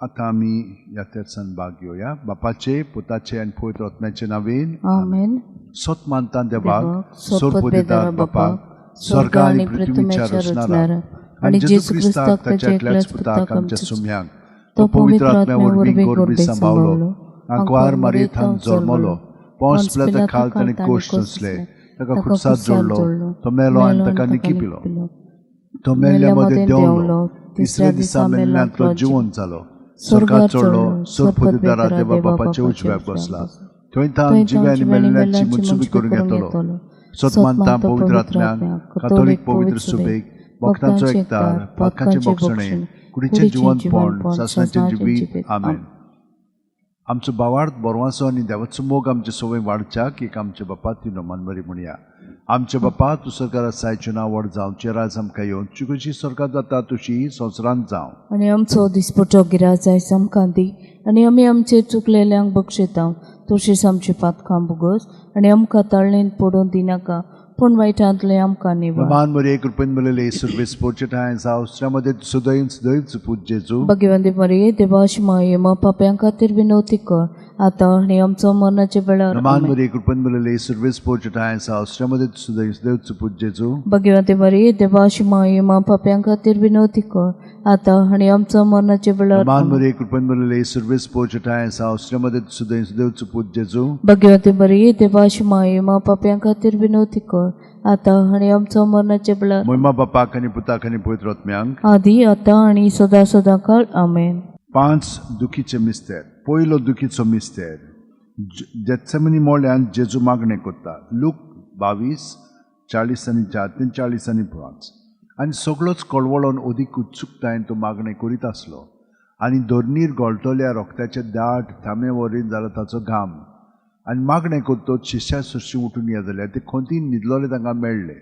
आतां आमी ह्या तेरसान भाग घेवया. बापाचे, पुताचे आनी पवित्र आत्म्याचे नांवेन. आमेन. सत मानता देवाक, देवाक, सोरपोदिता बापाक, स्वर्ग आनी पृथ्वीच्या रचणारा, आनी जेजू क्रिस्ताक ताच्या एकल्याच पुताक आमच्या सुम्याक, तो पवित्र आत्म्या वरवीं गोरबी सांबावलो, आंकवार मारयेथान जल्मलो, पोंस पिलाता खाल ताणें कोश सोंसले, ताका खुर्साद जोडलो, तो मेलो आनी ताका निकिपिलो, तो मेल्ल्या मदें देंवलो, तिसऱ्या दिसा मेल्ल्यांतलो जिवन जालो, स्वर्गात चडलो, सोरपोदिदारा देवा बापाच्या उजव्याक बसला, थंय थावन जिव्या आनी मेल्ल्यांची मुत्सुबी करून घेतलो. सत मानता पवित्र आत्म्याक, कातोलीक पवित्र सुबेक, भक्तांचो एकतार, पातकांचें बोगसणें, कुडीचें जिवनपण, सासणाचें जिवीत. आमेन. आमचो भावार्थ बरवाचो आनी देवाचो मोग आमचे सवय वाडच्याक एक आमच्या बापा ती नोमानवरी म्हणया. आमच्या बापा, तूं सरकार आसायचें नांव व्हड जावचें, राज आमकां येवन, कशी सरकार जाता तशी संवसारांत जावं. आनी आमचो दिसपटो गिराज आयज आमकां दी, आनी आमी आमचे चुकलेल्यांक बक्षयता, तशीच आमची पातकां भोगोस, आनी आमकां ताळणेंत पडून दिनाका, पूण वायटांतलें आमकां निवार. नमान मरिये, कृपेन भरलेले, सुरवेस पोर्चे जाव, श्रामध्ये सुदैव सुदैव पूत जेजू. भगवंती मरिये, देवाची माये, मा पाप्यां खातीर विनवती कर, आतां आनी आमचो मरणाच्या वेळार. नमान आमेन. मरिये, कृपेन भरलेले, सुरवेस पोर्चे जाव, श्रामध्ये सुदैव सुदैव पूत जेजू. भगवंती मरिये, देवाची माये, मा पाप्यां खातीर विनवती कर, आतां आनी आमचो मरणाच्या वेळार. नमान आमेन. मरिये, कृपेन भरलेले, सुरवेस पोर्चे जाव, श्रामध्ये सुदैव सुदैव पूत जेजू. भगवंती मरिये, देवाची माये, मा पाप्यां खातीर विनवती कर, आतां आनी आमचो मरणाच्या वेळार. मोहिमा बापाक आनी पुताक आनी पवित्र आत्म्यांक. आदी, आतां आनी सदां सदां काळ. आमेन. पांच दुखीचे मिस्तेर. पयलो दुखीचो मिस्तेर. जेत्सेमनी मोळ्यान जेजू मागणें करता. लूक 22:40 आनी 4, 43 आनी 5. आनी सगळोच कळवळोन अदीक उत्सुकतायेन तो मागणें करीत आसलो, आनी धरणीर गळटल्या रोगत्याचे दाट थांबे वरीन जालो ताचो घाम. आनी मागणें करतच शिश्या सरशीं उठून येत जाल्यार ते खोंतीन न्हिदलोले तांकां मेळ्ळे.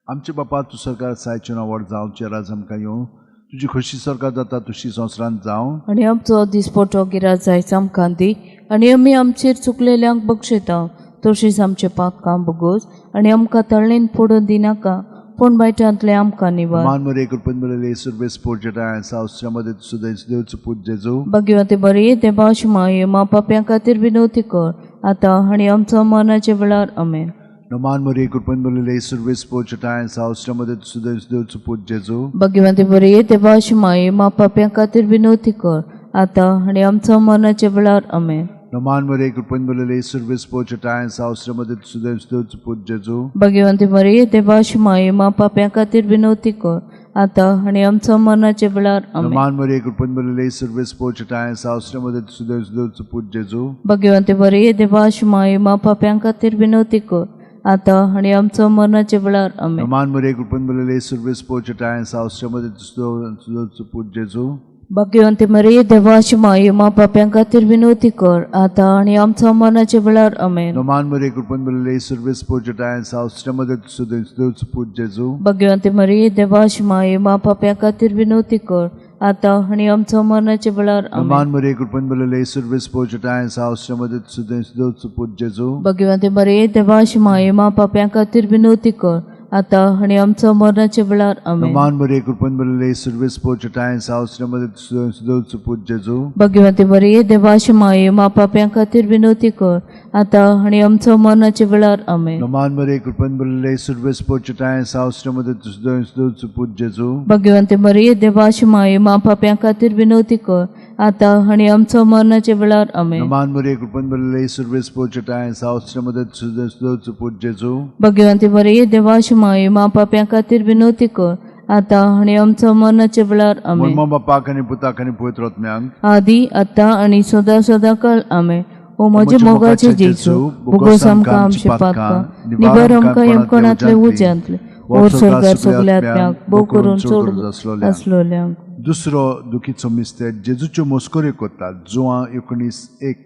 आमचे बापा, तूं सरकार सायचें नांव व्हड जावचें, राज आमकां येवं, तुजी खोशी सरकार जाता तशी संवसारांत जावं. आनी आमचो दिसपटो गिराज आयज आमकां दी, आनी आमी आमचेर चुकलेल्यांक बक्षयता, तशीच आमचे पातकां भोगोस, आनी आमकां तळणेन पडून दिनाका, पूण वायटांतलें आमकां निवार. मान मरिये, कृपेन भरलेले, सुरवेस पोर्जेटा सावस्रामध्ये सुदैव सुदैवचो पूत जेजू. भगवंती मरिये, देवाची माये, मा पाप्यां खातीर विनवती कर, आतां आनी आमचो मरणाच्या वेळार. आमेन. नमान मरिये, कृपेन भरलेले, सुरवेस पोर्जेटा सावस्रामध्ये सुदैव सुदैवचो पूत जेजू. भगवंती मरिये, देवाची माये, मा पाप्यां खातीर विनवती कर, आतां आनी आमचो मरणाच्या वेळार. आमेन. नमान मरिये, कृपेन भरलेले, सुरवेस पोर्जेटा सावस्रामध्ये सुदैव सुदैवचो पूत जेजू. भगवंती मरिये, देवाची माये, मा पाप्यां खातीर विनवती कर, आतां आनी आमचो मरणाच्या वेळार. आमेन. नमान मरिये, कृपेन भरलेले, सुरवेस पोर्जेटा सावस्रामध्ये सुदैव सुदैवचो पूत जेजू. भगवंती मरिये, देवाची माये, मा पाप्यां खातीर विनवती कर, आतां आनी आमचो मरणाच्या वेळार. आमेन. नमान मरिये, कृपेन भरलेले, सुरवेस पोर्जेटा सावस्रामध्ये सुदैव सुदैवचो पूत जेजू. भगवंती मरिये, देवाची माये, मा पाप्यां खातीर विनवती कर, आतां आनी आमचो मरणाच्या वेळार. आमेन. नमान मरिये, कृपेन भरलेले, सुरवेस पोर्जेटा सावस्रामध्ये सुदैव सुदैवचो पूत जेजू. भगवंती मरिये, देवाची माये, मा पाप्यां खातीर विनवती कर, आतां आनी आमचो मरणाच्या वेळार. आमेन. नमान मरिये, कृपेन भरलेले, सुरवेस पोर्जेटा सावस्रामध्ये सुदैव सुदैवचो पूत जेजू. भगवंती मरिये, देवाची माये, मा पाप्यां खातीर विनवती कर, आतां आनी आमचो मरणाच्या वेळार. आमेन. नमान मरिये, कृपेन भरलेले, सुरवेस पोर्जेटा सावस्रामध्ये सुदैव सुदैवचो पूत जेजू. भगवंती मरिये, देवाची माये, मा पाप्यां खातीर विनवती कर, आतां आनी आमचो मरणाच्या वेळार. आमेन. नमान मरिये, कृपेन भरलेले, सुरवेस पोर्जेटा सावस्रामध्ये सुदैव सुदैवचो पूत जेजू. भगवंती मरिये, देवाची माये, मा पाप्यां खातीर विनवती कर, आतां आनी आमचो मरणाच्या वेळार. आमेन. नमान मरिये, कृपेन भरलेले, सुरवेस पोर्जेटा सावस्रामध्ये सुदैव सुदैवचो पूत जेजू. भगवंती मरिये, देवाची माये, मा पाप्यां खातीर विनवती कर, आतां आनी आमचो मरणाच्या वेळार. आमेन. मोहिमा बापाक आनी पुताक आनी पवित्र आत्म्यांक. आदी, आतां आनी सदां सदां काळ. आमेन. ओ म्हजे मोगाचे जेजू, भोगोस आमकां आमची पातकां, निबर आमकां यमकणांतले उज्यांतले, ओर स्वर्गार सगल्या आत्म्यांक, भोव करून चड आसलोल्यांक. दुसरो दुखीचो मिस्तेर. जेजूच्यो मस्कऱ्यो करतात. जुवां 19:1.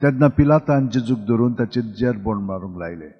तेन्ना पिलातान जेजूक धरून ताचेर जेरबोण मारूंक लायले.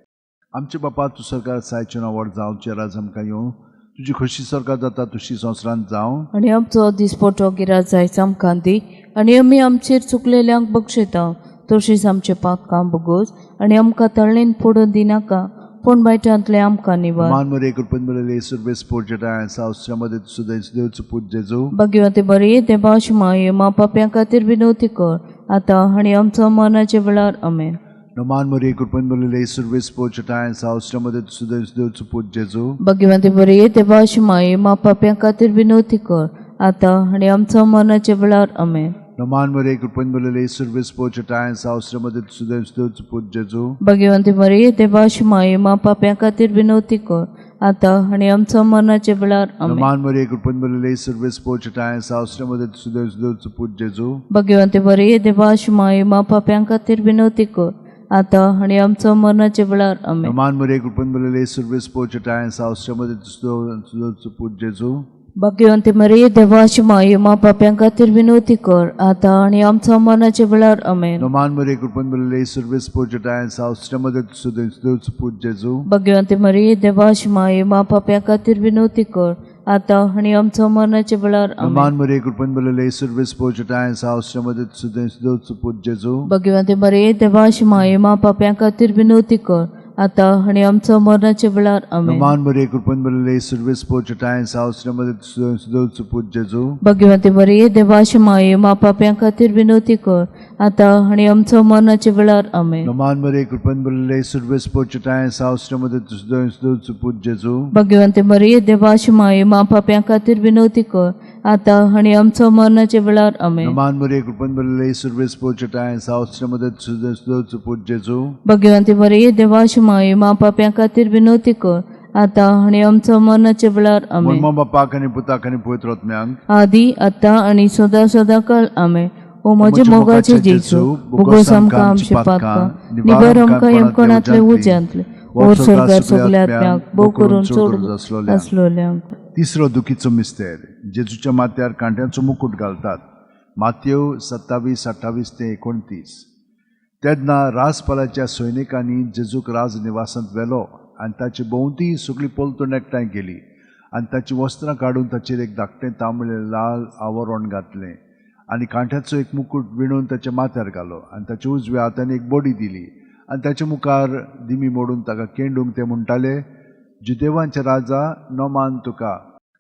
आमचे बापा, तूं सरकार सायचें नांव व्हड जावचें, राज आमकां येवं, तुजी खोशी सरकार जाता तशी संवसारांत जावं. आनी आमचो दिसपटो गिराज आयज आमकां दी, आनी आमी आमचेर चुकलेल्यांक बक्षयता, तशीच आमचे पातकां भोगोस, आनी आमकां तळणेन पडून दिनाका, पूण बायटांतले आमकां निवार. मान मरे कृपेन भरलेले सुरवेस पोर्जेटा सावस्त्रामध्ये सुदैस देवचो पूत जेजू. भगवती बरी देवाश माये मा पाप्यां खातीर विनवती कर आतां आनी आमचो मरणाच्या वेळार. आमेन. नमान मरे कृपेन भरलेले सुरवेस पोर्जेटा सावस्त्रामध्ये सुदैस देवचो पूत जेजू. भगवती बरी देवाश माये मा पाप्यां खातीर विनवती कर आतां आनी आमचो मरणाच्या वेळार. आमेन. नमान मरे कृपेन भरलेले सुरवेस पोर्जेटा सावस्त्रामध्ये सुदैस देवचो पूत जेजू. भगवंती मरिये देवाश माये मा पाप्यां खातीर विनवती कर आतां आनी आमचो मरणाच्या वेळार. आमेन. नमान मरे कृपेन भरलेले सुरवेस पोर्जेटा सावस्त्रामध्ये सुदैस देवचो पूत जेजू. भगवंती मरिये देवाश माये मा पाप्यां खातीर विनवती कर आतां आनी आमचो मरणाच्या वेळार. आमेन. नमान मरे कृपेन भरलेले सुरवेस पोर्जेटा सावस्त्रामध्ये सुदैस देवचो पूत जेजू. भगवंती मरिये देवाश माये मा पाप्यां खातीर विनवती कर आतां आनी आमचो मरणाच्या वेळार. आमेन. नमान मरे कृपेन भरलेले सुरवेस पोर्जेटा सावस्त्रामध्ये सुदैस देवचो पूत जेजू. भगवंती मरिये देवाश माये मा पाप्यां खातीर विनवती कर आतां आनी आमचो मरणाच्या वेळार. आमेन. नमान मरे कृपेन भरलेले सुरवेस पोर्जेटा सावस्त्रामध्ये सुदैस देवचो पूत जेजू. भगवंती मरिये देवाश माये मा पाप्यां खातीर विनवती कर आतां आनी आमचो मरणाच्या वेळार. आमेन. नमान मरे कृपेन भरलेले सुरवेस पोर्जेटा सावस्त्रामध्ये सुदैस देवचो पूत जेजू. भगवंती मरिये देवाश माये मा पाप्यां खातीर विनवती कर आतां आनी आमचो मरणाच्या वेळार. आमेन. नमान मरे कृपेन भरलेले सुरवेस पोर्जेटा सावस्त्रामध्ये सुदैस देवचो पूत जेजू. भगवंती मरिये देवाश माये मा पाप्यां खातीर विनवती कर आतां आनी आमचो मरणाच्या वेळार. आमेन. नमान मरे कृपेन भरलेले सुरवेस पोर्जेटा सावस्त्रामध्ये सुदैस देवचो पूत जेजू. भगवंती मरिये देवाश माये मा पाप्यां खातीर विनवती कर आतां आनी आमचो मरणाच्या वेळार. आमेन. मर्मा बापाक आनी पुताक आनी पवित्र आत्म्यांक आदी आतां आनी सदां सदां काल. आमेन. ओ म्हज्या मोगाचे जेजू, बोगोस आमकां आमचे पातकां निबर आमकां यमकणांतले उज्यांतले ओर स्वर्गार सगल्या आत्म्याक भोव करून चड आसलोल्यांक. तिसरो दुखीचो मिस्तेर, जेजूच्या माथ्यार कांट्यांचो मुकूट घालतात. मातयो 27:28 ते 29. तेन्ना राजपालाच्या सैनिकांनी जेजूक राजनिवासांत व्हेलो आनी ताची भोंवती सगळी पलतूण एकठांय केली आनी ताचीं वस्त्रां काडून ताचेर एक धाकटें तांबडें लाल आवरण घातलें आनी कांट्याचो एक मुकूट विणून ताच्या माथ्यार घालो आनी ताच्या उजव्या हातान एक बडी दिली आनी ताच्या मुखार दिमी मोडून ताका केंडूंक ते म्हणटाले, जुदेवांचे राजा नमान तुका.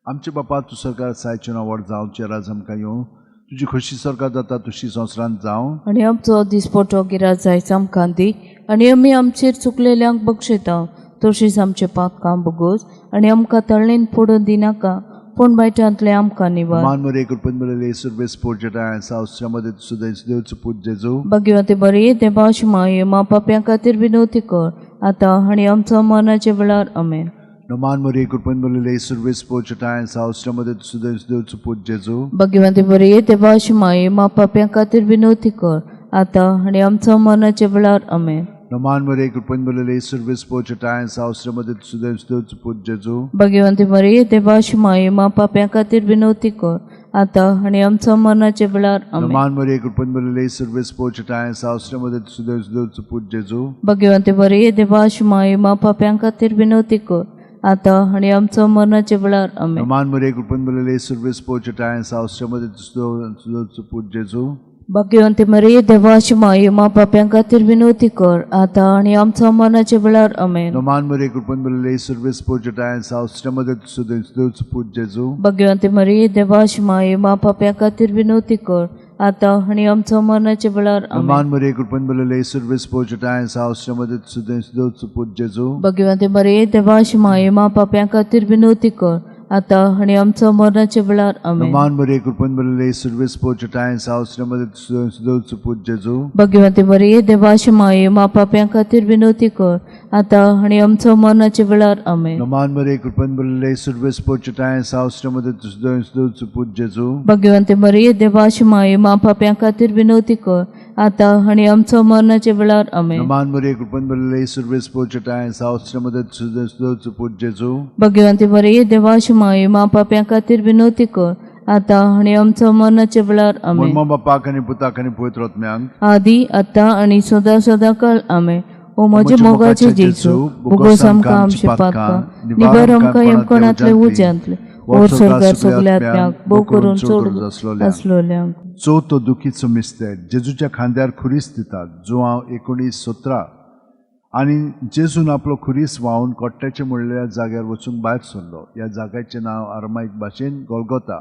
आमचे बापा, तूं सरकार सायचें नांव व्हड जावचें, राज आमकां येवं, तुजी खोशी सरकार जाता तुशी संवसारांत जावं. आनी आमचो दिसपटो गिराज जायच आमकां दी आनी आमी आमचेर चुकलेल्यांक बक्षयता तशीच आमचे पातकां बोगोस आनी आमकां तळणेन पडून दिनाका पूण बायटांतले आमकां निवार. मान मरे कृपेन भरलेले सुरवेस पोर्जेटा सावस्त्रामध्ये सुदैस देवचो पूत जेजू. भगवंती बरी देवाश माये मा पाप्यां खातीर विनवती कर आतां आनी आमचो मरणाच्या वेळार. आमेन. नमान मरे कृपेन भरलेले सुरवेस पोर्जेटा सावस्त्रामध्ये सुदैस देवचो पूत जेजू. भगवंती बरी देवाश माये मा पाप्यां खातीर विनवती कर आतां आनी आमचो मरणाच्या वेळार. आमेन. नमान मरे कृपेन भरलेले सुरवेस पोर्जेटा सावस्त्रामध्ये सुदैस देवचो पूत जेजू. भगवंती मरिये देवाश माये मा पाप्यां खातीर विनवती कर आतां आनी आमचो मरणाच्या वेळार. आमेन. नमान मरे कृपेन भरलेले सुरवेस पोर्जेटा सावस्त्रामध्ये सुदैस देवचो पूत जेजू. भगवंती मरिये देवाश माये मा पाप्यां खातीर विनवती कर आतां आनी आमचो मरणाच्या वेळार. आमेन. नमान मरे कृपेन भरलेले सुरवेस पोर्जेटा सावस्त्रामध्ये सुदैस देवचो पूत जेजू. भगवंती मरिये देवाश माये मा पाप्यां खातीर विनवती कर आतां आनी आमचो मरणाच्या वेळार. आमेन. नमान मरे कृपेन भरलेले सुरवेस पोर्जेटा सावस्त्रामध्ये सुदैस देवचो पूत जेजू. भगवंती मरिये देवाश माये मा पाप्यां खातीर विनवती कर आतां आनी आमचो मरणाच्या वेळार. आमेन. नमान मरे कृपेन भरलेले सुरवेस पोर्जेटा सावस्त्रामध्ये सुदैस देवचो पूत जेजू. भगवंती मरिये देवाश माये मा पाप्यां खातीर विनवती कर आतां आनी आमचो मरणाच्या वेळार. आमेन. नमान मरे कृपेन भरलेले सुरवेस पोर्जेटा सावस्त्रामध्ये सुदैस देवचो पूत जेजू. भगवंती मरिये देवाश माये मा पाप्यां खातीर विनवती कर आतां आनी आमचो मरणाच्या वेळार. आमेन. नमान मरे कृपेन भरलेले सुरवेस पोर्जेटा सावस्त्रामध्ये सुदैस देवचो पूत जेजू. भगवंती मरिये देवाश माये मा पाप्यां खातीर विनवती कर आतां आनी आमचो मरणाच्या वेळार. आमेन. नमान मरे कृपेन भरलेले सुरवेस पोर्जेटा सावस्त्रामध्ये सुदैस देवचो पूत जेजू. भगवंती मरिये देवाश माये मा पाप्यां खातीर विनवती कर आतां आनी आमचो मरणाच्या वेळार. आमेन. मर्मा बापाक आनी पुताक आनी पवित्र आत्म्यांक आदी आतां आनी सदां सदां काल. आमेन. ओ म्हज्या मोगाचे जेजू, बोगोस आमकां आमचे पातकां निबर आमकां यमकणांतले उज्यांतले ओर स्वर्गार सगल्या आत्म्याक भोव करून चड आसलोल्यांक. चवथो दुखीचो मिस्तेर, जेजूच्या खांद्यार खुरीस दितात. जुआंव 19:17. आनी जेजून आपलो खुरीस व्हांवन कोट्ट्याचें म्हणलेल्या जाग्यार वचूंक भायर सरलो. ह्या जाग्याचें नांव आरमाईक भाशेन गोलगोता.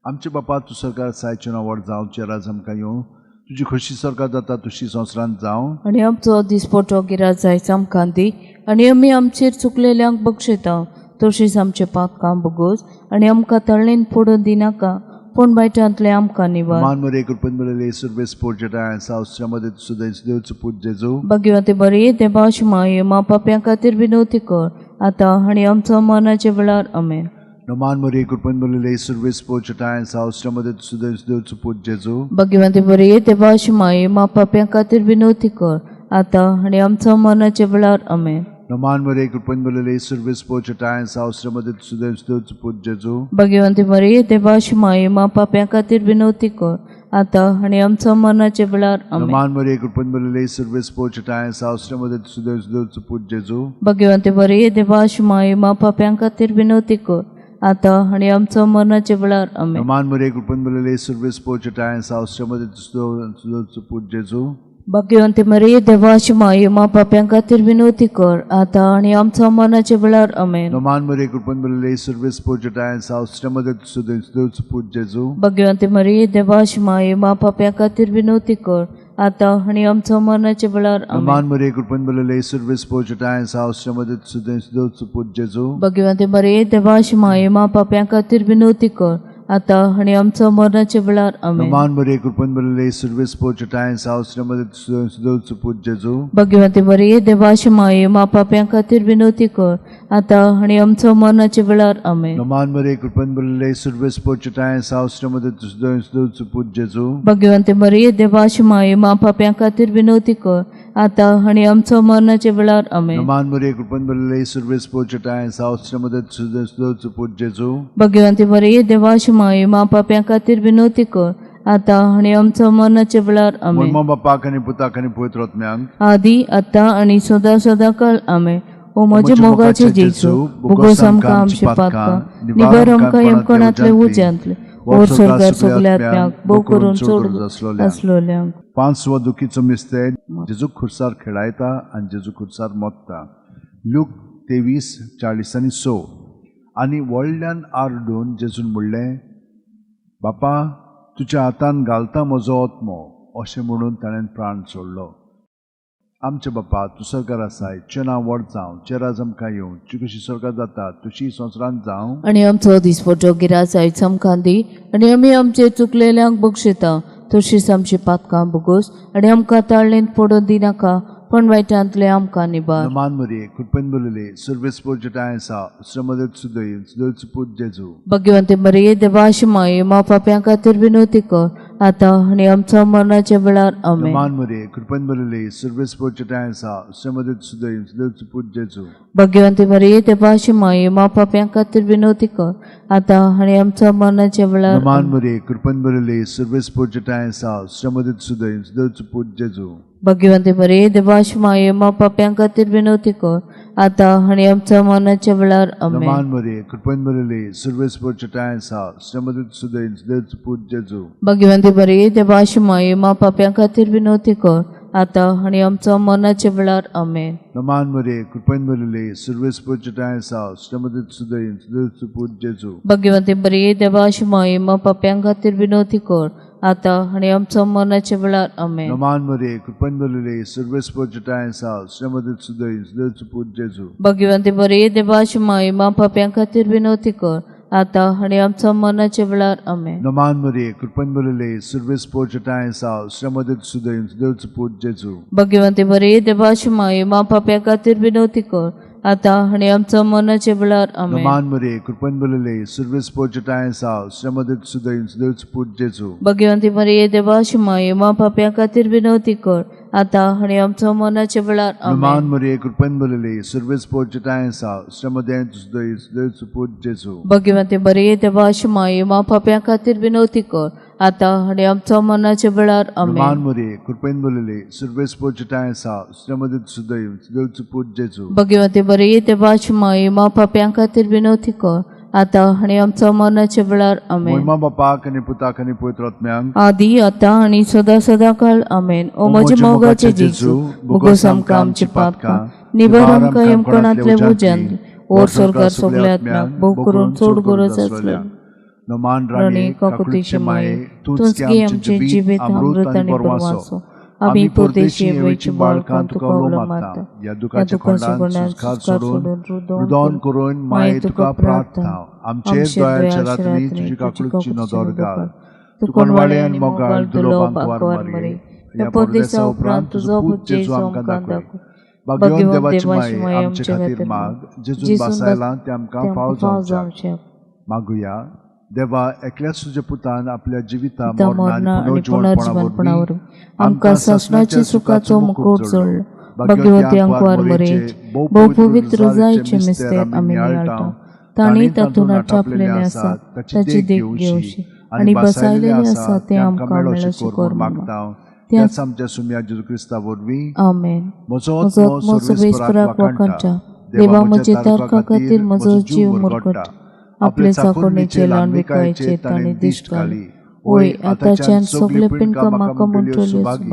आमचे बापा, तूं सरकार सायचें नांव व्हड जावं, तुजें राज आमकां येवं, तुजी खोशी सरकार जाता तुशी संवसारांत जावं. आनी आमचो दिसपटो गिराज जायच आमकां दी आनी आमी आमचेर चुकलेल्यांक बक्षयता तशीच आमचे पातकां बोगोस आनी आमकां तळणेन पडून दिनाका पूण बायटांतले आमकां निवार. मान मरे कृपेन बरयले सुरवेस पोर्जेटा सावस्रामध्ये सुदैस देवचो पूत जेजू. भाग्यवती बरी देवा माये मा पाप्यां खातीर विनवती कर आतां आनी आमचो मरणाच्या वेळार. आमेन. नमान मरे कृपेन बरयले सुरवेस पोर्जेटा सावस्रामध्ये सुदैस देवचो पूत जेजू. भाग्यवती बरी देवा माये मा पाप्यां खातीर विनवती कर आतां आनी आमचो मरणाच्या वेळार. आमेन. नमान मरे कृपेन बरयले सुरवेस पोर्जेटा सावस्रामध्ये सुदैस देवचो पूत जेजू. भाग्यवंती मरिये देवाची माये मा पाप्यां खातीर विनवती कर आतां आनी आमचो मरणाच्या वेळार. आमेन. नमान मरे कृपेन बरयले सुरवेस पोर्जेटा सावस्रामध्ये सुदैस देवचो पूत जेजू. भाग्यवंती मरिये देवाची माये मा पाप्यां खातीर विनवती कर आतां आनी आमचो मरणाच्या वेळार. आमेन. नमान मरे कृपेन बरयले सुरवेस पोर्जेटा सावस्रामध्ये सुदैस देवचो पूत जेजू. भाग्यवंती मरिये देवाची माये मा पाप्यां खातीर विनवती कर आतां आनी आमचो मरणाच्या वेळार. आमेन. नमान मरे कृपेन बरयले सुरवेस पोर्जेटा सावस्रामध्ये सुदैस देवचो पूत जेजू. भाग्यवंती मरिये देवाची माये मा पाप्यां खातीर विनवती कर आतां आनी आमचो मरणाच्या वेळार. आमेन. नमान मरे कृपेन बरयले सुरवेस पोर्जेटा सावस्रामध्ये सुदैस देवचो पूत जेजू. भाग्यवंती मरिये देवाची माये मा पाप्यां खातीर विनवती कर आतां आनी आमचो मरणाच्या वेळार. आमेन. नमान मरे कृपेन बरयले सुरवेस पोर्जेटा सावस्रामध्ये सुदैस देवचो पूत जेजू. भाग्यवंती मरिये देवाची माये मा पाप्यां खातीर विनवती कर आतां आनी आमचो मरणाच्या वेळार. आमेन. नमान मरे कृपेन बरयले सुरवेस पोर्जेटा सावस्रामध्ये सुदैस देवचो पूत जेजू. भाग्यवंती मरिये देवाची माये मा पाप्यां खातीर विनवती कर आतां आनी आमचो मरणाच्या वेळार. आमेन. नमान मरे कृपेन बरयले सुरवेस पोर्जेटा सावस्रामध्ये सुदैस देवचो पूत जेजू. भाग्यवंती मरिये देवाची माये मा पाप्यां खातीर विनवती कर आतां आनी आमचो मरणाच्या वेळार. आमेन. मर्म बापाक आनी पुताक आनी पवित्र आत्म्याक आदी आतां आनी सदां सदां काल. आमेन. ओ म्हजे मोगाचे जेजू, बोगोस आमकां आमचे पातकां निबर आमकां यमकणांतले उज्यांतले ओर स्वर्गार सगल्या आत्म्याक भोव करून चड आसलोल्यांक. पांचवो दुखीचो मिस्तेर, जेजू खुर्सार खेळायता आनी जेजू खुर्सार मोत्ता. लूक 23:46. आनी व्हडल्यान आरडून जेजून म्हणलें, बापा, तुज्या हातान घालता म्हजो आत्मो. अशें म्हणून ताणें प्राण सोडलो. आमचे बापा, तूं सरकार आसाय, तुजें नांव व्हड जावं, तुजें राज आमकां येवं, तुजी कशी सरकार जाता तुशी संवसारांत जावं. आनी आमचो दिसपटो गिरास आयज आमकां दी आनी आमी आमचे चुकलेल्यांक बक्षिता तशीच आमची पातकां बोगोस आनी आमकां ताळणेंत पडून दिनाका पण वायटांतले आमकां निबार. नमान मरिये, कृपेन भरिल्ली, सर्वेस्पर जेठांय आसा, श्रमदेत सुदय सुदयचो पूत जेजू. भाग्यवंती मरिये देवाची माये मा पाप्यां खातीर विनवती कर आतां आनी आमचो मरणाच्या वेळार. आमेन. नमान मरिये, कृपेन भरिल्ली, सर्वेस्पर जेठांय आसा, श्रमदेत सुदय सुदयचो पूत जेजू. भाग्यवंती मरिये देवाची माये मा पाप्यां खातीर विनवती कर आतां आनी आमचो मरणाच्या वेळार. नमान मरिये, कृपेन भरिल्ली, सर्वेस्पर जेठांय आसा, श्रमदेत सुदय सुदयचो पूत जेजू. भाग्यवंती मरिये देवाची माये मा पाप्यां खातीर विनवती कर आतां आनी आमचो मरणाच्या वेळार. आमेन. नमान मरिये, कृपेन भरिल्ली, सर्वेस्पर जेठांय आसा, श्रमदेत सुदय सुदयचो पूत जेजू. भाग्यवंती मरिये देवाची माये मा पाप्यां खातीर विनवती कर आतां आनी आमचो मरणाच्या वेळार. आमेन. नमान मरिये, कृपेन भरिल्ली, सर्वेस्पर जेठांय आसा, श्रमदेत सुदय सुदयचो पूत जेजू. भाग्यवंती मरिये देवाची माये मा पाप्यां खातीर विनवती कर आतां आनी आमचो मरणाच्या वेळार. आमेन. नमान मरिये, कृपेन भरिल्ली, सर्वेस्पर जेठांय आसा, श्रमदेत सुदय सुदयचो पूत जेजू. भाग्यवंती मरिये देवाची माये मा पाप्यां खातीर विनवती कर आतां आनी आमचो मरणाच्या वेळार. आमेन. नमान मरिये, कृपेन भरिल्ली, सर्वेस्पर जेठांय आसा, श्रमदेत सुदय सुदयचो पूत जेजू. भाग्यवंती मरिये देवाची माये मा पाप्यां खातीर विनवती कर आतां आनी आमचो मरणाच्या वेळार. आमेन. नमान मरिये, कृपेन भरिल्ली, सर्वेस्पर जेठांय आसा, श्रमदेत सुदय सुदयचो पूत जेजू. भाग्यवंती मरिये देवाची माये मा पाप्यां खातीर विनवती कर आतां आनी आमचो मरणाच्या वेळार. आमेन. नमान मरिये, कृपेन भरिल्ली, सर्वेस्पर जेठांय आसा, श्रमदेत सुदय सुदयचो पूत जेजू. भाग्यवंती मरिये देवाची माये मा पाप्यां खातीर विनवती कर आतां आनी आमचो मरणाच्या वेळार. नमान आमेन. मरिये, कृपेन भरिल्ली, सर्वेस्पर जेठांय आसा, श्रमदेत सुदय सुदयचो पूत जेजू. भाग्यवंती मरिये देवाची माये मा पाप्यां खातीर विनवती कर आतां आनी आमचो मरणाच्या वेळार आमेन. मोहिमा बापाक आनी पुताक आनी पवित्र आत्म्यांक आदी आतां आनी सदां सदां काळ आमेन. ओ म्हजे मोगाचे जेजू, बोगोस आमकां आमची पातकां, निबर आमकां यमकणांतले उज्यांतले, ओर स्वर्गार सगल्या आत्म्याक, भोव करून चड गरज आसल्या. नमान राणी राणी काकुतीचे माये, तूंच गे आमचे जिवीत अमृत आनी परवासो. आमी परदेशी येवची बाळकां तुका उलो मारता. ह्या दुखाच्या खोंडान सुस्कार सोडून रुदोन करून माये तुका प्रार्थना. आमचेर दयाच्या रातनी तुजी काकुळची नदर घाल. तुकोणवाळे आनी मोगाळ दुलोबांक वार मारये. ह्या परदेसा उपरांत तुजो पूत जेजू आमकां दाखय. भाग्यवंत देवाची माये आमचे खातीर माग, जेजून बासायला ते आमकां फाव जावच्या. मागुया. देवा, एकल्याच तुज्या पुतान आपल्या जिविता मरणा आनी पुनर्जीवनपणा वरवीं आमकां सासणाच्या सुखाचो मुकुट जोडलो. भाग्यवती अंकवार मरेचे भोव पवित्र जायचे मिस्तेर आमी नियाळटा. तांणी तातूंत आटापलेले आसा ताची देख घेवची आनी बसायलेले आसा तें आमकां मेळोशी कर मागता. त्याच आमच्या सुम्या जेजू क्रिस्ता वरवीं. आमेन. म्हजो म्हजो आत्मो सर्वेस्पराक वाखाणटा. देवा, म्हजे तारखा खातीर म्हजो जीव मुरगटा. आपले चाकोरणीचे ल्हानविकायेचेर ताणें दिश्ट घाली. वय आतांच्यान सगळे पिंडकां म्हाका म्हणटल्यो सुभागी.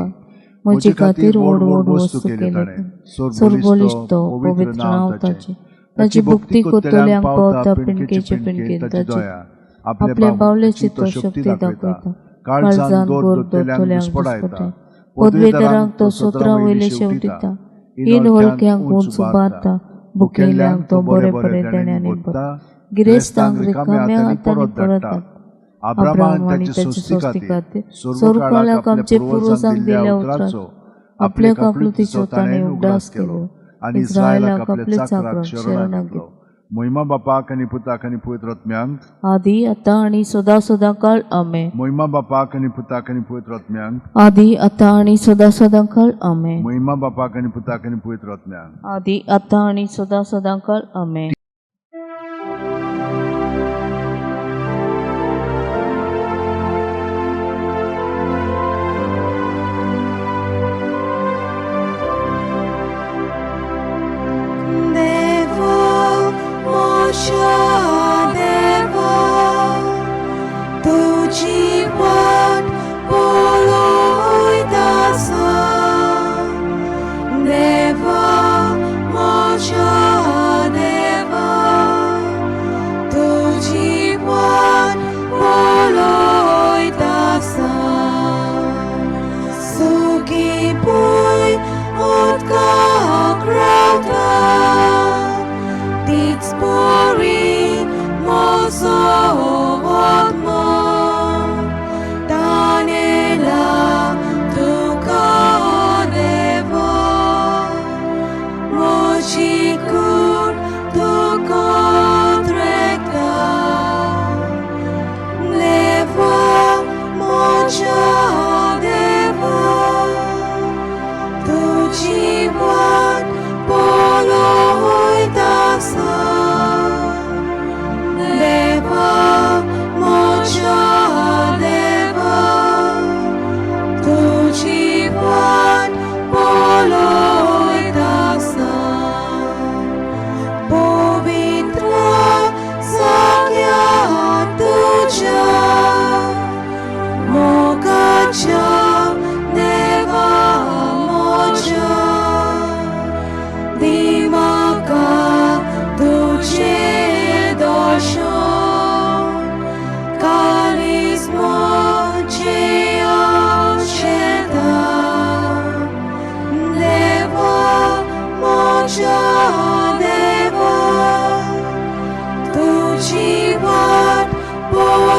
म्हजे खातीर व्हड व्हड वस्तू केल्यो ताणें. सर्वबळिश्ट तो पवित्र नांव ताचें. ताची भक्ती करतल्यांक पावता पिंडकेचे पिंडकेन ताची. आपल्या बावलेची तो शक्ती दाखयता. काळजान गोर दोतल्यांक घुस्पडायता. पदवेदारांक तो सतरा वयले शेवटिता. इन हलक्यांक उंच उबारता. भुकेल्ल्यांक तो बरे बरे देण्यांनी भरता. गिरेस्तांक रिकाम्या हातांनी परत धाडटा. अब्राहम आनी ताचे सोस्ती खातीर सर्वकाळाक आमचे पुर्वजांक दिल्ल्या उतराचो आपल्या काकलुतीचो ताणें उगडास केलो आनी इस्रायलाक आपले चाकराक शरणाक घेतलो. मोहिमा बापाक आनी पुताक आनी पवित्र आत्म्यांक आदी आतां आनी सदां सदां काळ आमेन. मोहिमा बापाक आनी पुताक आनी पवित्र आत्म्यांक आदी आतां आनी सदां सदां काळ आमेन. मोहिमा बापाक आनी पुताक आनी पवित्र आत्म्यांक आदी आतां आनी सदां सदां काळ आमेन. देवा म्हज्या देवा, तुजी वाट पळयत आसा. देवा म्हज्या देवा, तुजी वाट पळयत आसा. सुखी भूंय उदकाक रावता, तीच बरी म्हजो आत्मो. तानेला तुका देवा, म्हजी कूड तुका त्रेकता. देवा म्हज्या देवा, तुजी वाट पळयत आसा. देवा म्हज्या देवा, तुजी वाट पळयत आसा. पवित्र सगळ्या तुज्या मोगाच्या देवा म्हज्या, दी म्हाका तुजें दर्शन. काळीज म्हजें आशेता. देवा म्हज्या देवा, तुजी वाट पळयत